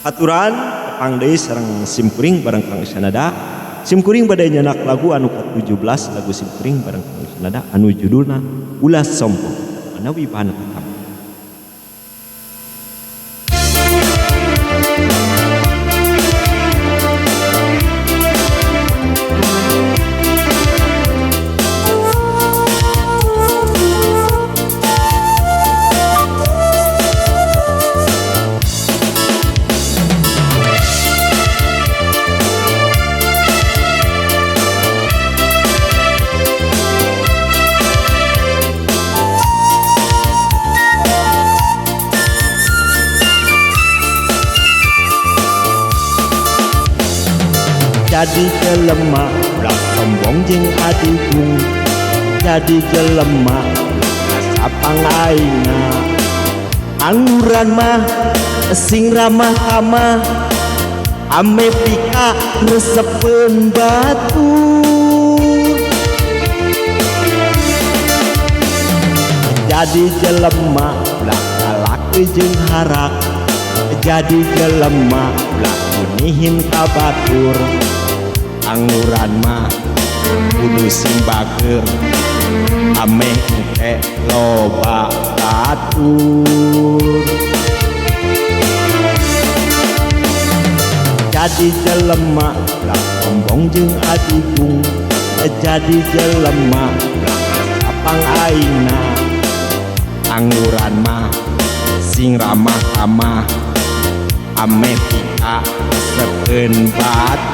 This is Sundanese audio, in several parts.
Aturan tepang deui sareng simkuring bareng Kang Isyanada. Simkuring bade nyanak lagu anu ka-17 lagu simkuring bareng Kang Isyanada anu judulna Ulah Sombong. Manawi bahan katam. Jadi jelema ulah sombong jeung adigung, jadi jelema ulah sapang aingna. Angguran mah sing ramah tamah, ame pika resepeun batur. Jadi jelema ulah galak jeung harak, jadi jelema ulah unihin ka batur. Angguran mah kudu sing bager, ameh engke loba batur. Jadi jelema ulah sombong jeung adigung, jadi jelema ulah sapang aingna. Angguran mah sing ramah tamah, ameh pika resepeun batur.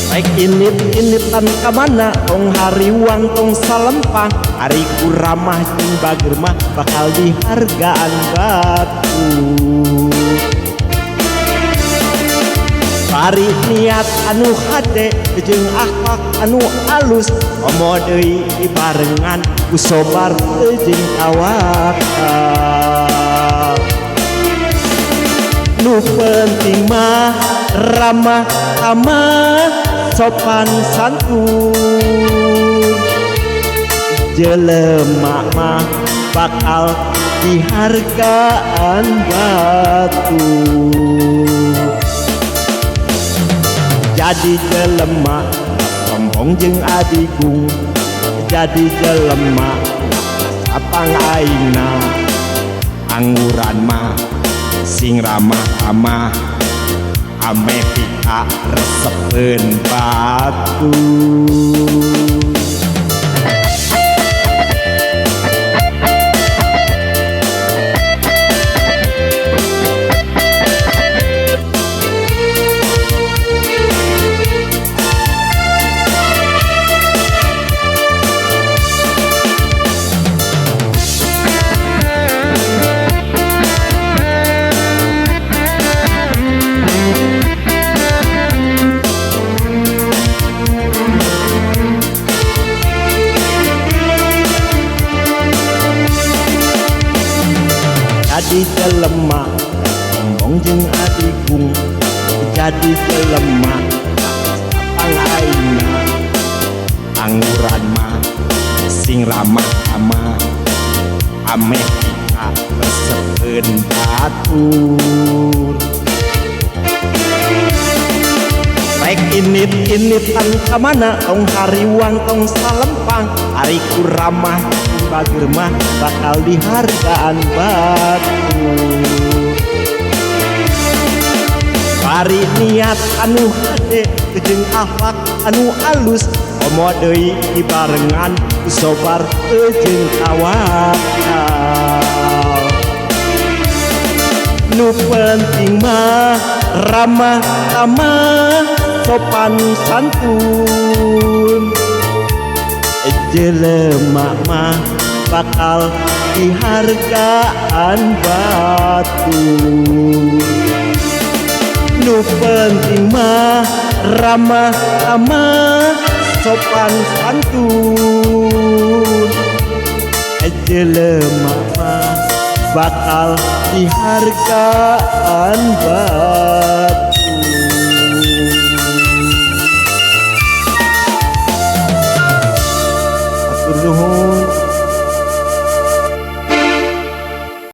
Rek init-initan ka mana tong hariwang tong salempang, ari ku ramah jeung bager mah bakal dihargaan batur. Bari niat anu hade jeung akhlak anu alus, komo deui dibarengan ku sobar jeung tawakal. Nu penting mah ramah tamah sopan santun, jelema mah bakal dihargaan batur. Jadi jelema sombong jeung adigung, jadi jelema sapang aingna. Angguran mah sing ramah tamah, ameh pika resepeun batur. Jadi jelema sombong jeung adigung, jadi jelema sapang aingna. Angguran mah sing ramah tamah, ameh pika resepeun batur. Rek init-initan ka mana tong hariwang tong salempang, ari ku ramah bager mah bakal dihargaan batur. Bari niat anu hade jeung akhlak anu alus, komo deui dibarengan ku sobar jeung tawakal. Nu penting mah ramah tamah sopan santun, jelema mah bakal dihargaan batur. Nu penting mah ramah tamah sopan santun, jelema mah bakal dihargaan batur. Atur nuhun.